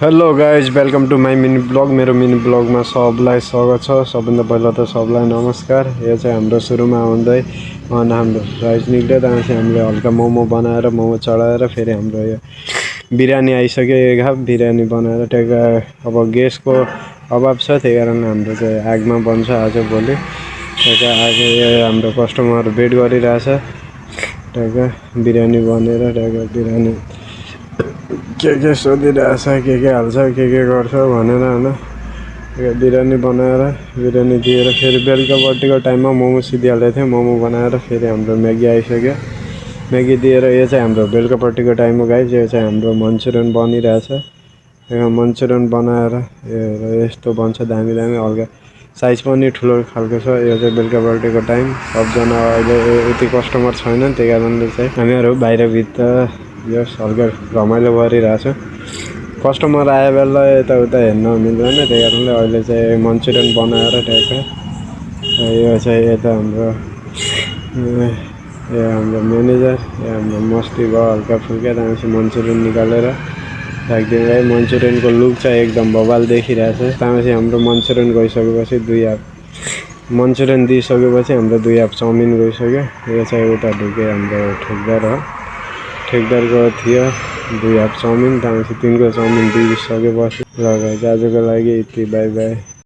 Hello guys welcome to my mini blog. मेरो mini ब्लगमा सबलाई स्वागत छ। सबभन्दा पहिला त सबलाई नमस्कार। यो चाहिँ हाम्रो सुरुमा आउँदै हाम्रो राइस निक्ल्यो। त्यहाँपछि हामीले हल्का मोमो बनाएर मोमो चढाएर फेरि हाम्रो यो बिरयानी आइसक्यो। एक हाफ बिरयानी बनाएर ट्याक्क अब ग्यासको अभाव छ, त्यही कारण हाम्रो चाहिँ आगमा बन्छ आज भोलि। ट्याक्क आज हाम्रो कस्टमर वेट गरिरहेछ। ट्याक्क बिरयानी बनेर ट्याक्क बिरयानी के सोधिरहेछ, के हाल्छ, के गर्छ भनेर होइन। बिरयानी बनाएर बिरयानी दिएर फेरि बेलुकापट्टिको टाइममा मोमो सिधिहालेको थियो। मोमो बनाएर फेरि हाम्रो म्यागी आइसक्यो। म्यागी दिएर यो चाहिँ हाम्रो बेलुकापट्टिको टाइम हो गाइज। यो चाहिँ हाम्रो मन्चुरियन बनिरहेछ। मन्चुरियन बनाएर यस्तो बन्छ दामी दामी। हल्का साइज पनि ठुलो खालको छ। यो चाहिँ बेलुकापट्टिको टाइम। सबजना अहिले यति कस्टमर छैन, त्यही कारणले चाहिँ हामीहरू बाहिरभित्र यो हल्का रमाइलो गरिरहेछ। कस्टमर आए बेला यताउता हेर्न मिल्दैन, त्यही कारणले अहिले चाहिँ मन्चुरियन बनाएर ट्याक्क यो चाहिँ यता हाम्रो म्यानेजर हाम्रो मस्ती भयो हल्का फुल्का। त्यहाँपछि मन्चुरियन निकालेर राखिदिनु भयो। मन्चुरियनको लुक चाहिँ एकदम बवाल देखिरहेछ। त्यहाँपछि हाम्रो मन्चुरियन गइसकेपछि मन्चुरियन दिइसकेपछि हाम्रो 2 हाफ चाउमिन गइसक्यो। यो चाहिँ उता ढुके हाम्रो ठेकदार हो, ठेकदारको थियो 2 हाफ चाउमिन। त्यहाँपछि 3को चाउमिन दिइसकेपछि ल गाइज आजको लागि यति, बाई बाई।